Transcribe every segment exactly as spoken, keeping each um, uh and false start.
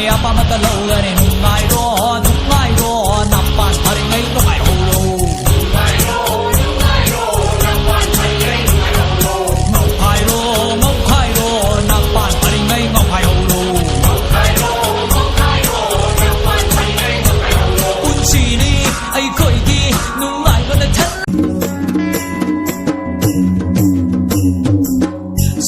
ꯑꯄꯥꯝꯕꯇ ꯂꯧꯒꯅꯤ꯫ ꯅꯨꯡꯉꯥꯏꯔꯣ, ꯅꯨꯡꯉꯥꯏꯔꯣ, ꯅꯄꯥꯟ ꯐꯔꯤꯉꯩ ꯅꯨꯡꯉꯥꯏꯍꯧꯔꯣ꯫ ꯉꯥꯎꯈꯥꯏꯔꯣ, ꯉꯥꯎꯈꯥꯏꯔꯣ, ꯅꯄꯥꯟ ꯐꯔꯤꯉꯩ ꯉꯥꯎꯈꯥꯏꯍꯧꯔꯣ꯫ ꯄꯨꯟꯁꯤꯅꯤ ꯑꯩꯈꯣꯏꯒꯤ ꯅꯨꯡꯉꯥꯏꯕꯅ ꯊꯜ-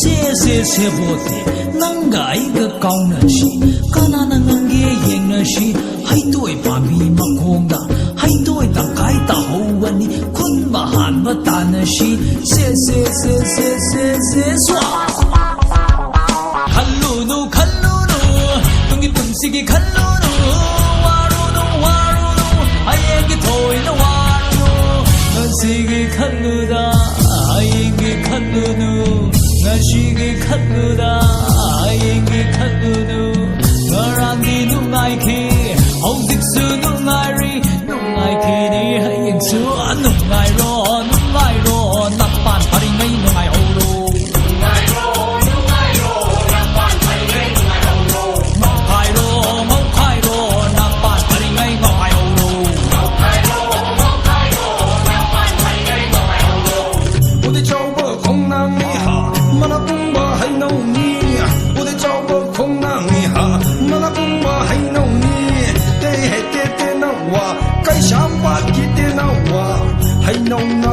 ꯁꯦ, ꯁꯦ, ꯁꯦꯕꯣꯠꯇꯦ, ꯅꯪꯒ ꯑꯩꯒ ꯀꯥꯎꯅꯁꯤ꯫ ꯀꯅꯥꯅ ꯉꯝꯒꯦ ꯌꯦꯡꯅꯁꯤ꯫ ꯍꯩꯇꯣꯏ ꯄꯥꯝꯕꯤ ꯃꯈꯣꯡꯗ ꯍꯩꯇꯣꯏ ꯇꯪꯈꯥꯏ ꯇꯥꯍꯧꯕꯅꯤ꯫ ꯈꯨꯟꯕ ꯍꯥꯟꯕ ꯇꯥꯅꯁꯤ꯫ ꯁꯦ, ꯁꯦ, ꯁꯦ, ꯁꯦ, ꯁꯦ, ꯁꯦ, ꯁ꯭ꯋꯥ꯫ ꯈꯜꯂꯨꯅꯨ, ꯈꯜꯂꯨꯅꯨ, ꯇꯨꯡꯒꯤ ꯄꯨꯟꯁꯤꯒꯤ ꯈꯜꯂꯨꯅꯨ꯫ ꯋꯥꯔꯨꯅꯨ, ꯋꯥꯔꯨꯅꯨ, ꯍꯌꯦꯡꯒꯤ ꯊꯣꯏꯅ ꯋꯥꯔꯨꯅꯨ꯫ ꯉꯁꯤꯒꯤ ꯈꯜꯂꯨꯗ ꯍꯌꯦꯡꯒꯤ ꯈꯜꯂꯨꯅꯨ꯫ ꯉꯁꯤꯒꯤ ꯈꯜꯂꯨꯗ ꯍꯌꯦꯡꯒꯤ ꯈꯜꯂꯨꯅꯨ꯫ ꯉꯔꯥꯡꯗꯤ ꯅꯨꯡꯉꯥꯏꯈꯤ, ꯍꯧꯖꯤꯛꯁꯨ ꯅꯨꯡꯉꯥꯏꯔꯤ, ꯅꯨꯡꯉꯥꯏꯈꯤꯅꯤ ꯍꯌꯦꯡꯁꯨ꯫ ꯅꯨꯡꯉꯥꯏꯔꯣ, ꯅꯨꯡꯉꯥꯏꯔꯣ, ꯅꯄꯥꯟ ꯐꯔꯤꯉꯩ ꯅꯨꯡꯉꯥꯏꯍꯧꯔꯣ꯫ ꯉꯥꯎꯈꯥꯏꯔꯣ, ꯉꯥꯎꯈꯥꯏꯔꯣ, ꯅꯄꯥꯟ ꯐꯔꯤꯉꯩ ꯉꯥꯎꯈꯥꯏꯍꯧꯔꯣ꯫ ꯎꯗꯤ ꯆꯥꯎꯕ ꯈꯣꯡꯅꯥꯡꯅꯤ ꯍꯥ, ꯃꯅꯥ ꯄꯨꯝꯕ ꯍꯩꯅꯧꯅꯤ꯫ ꯎꯗꯤ ꯆꯥꯎꯕ ꯈꯣꯡꯅꯥꯡꯅꯤ ꯍꯥ, ꯃꯅꯥ ꯄꯨꯝꯕ ꯍꯩꯅꯧꯅꯤ꯫ ꯇꯦ ꯍꯦ ꯇꯦ ꯇꯦ ꯅꯧꯋꯥ, ꯀꯩꯁꯥꯝꯄꯥꯠꯀꯤ ꯇꯦ ꯅꯧꯋꯥ꯫ ꯍꯩꯅꯧꯅ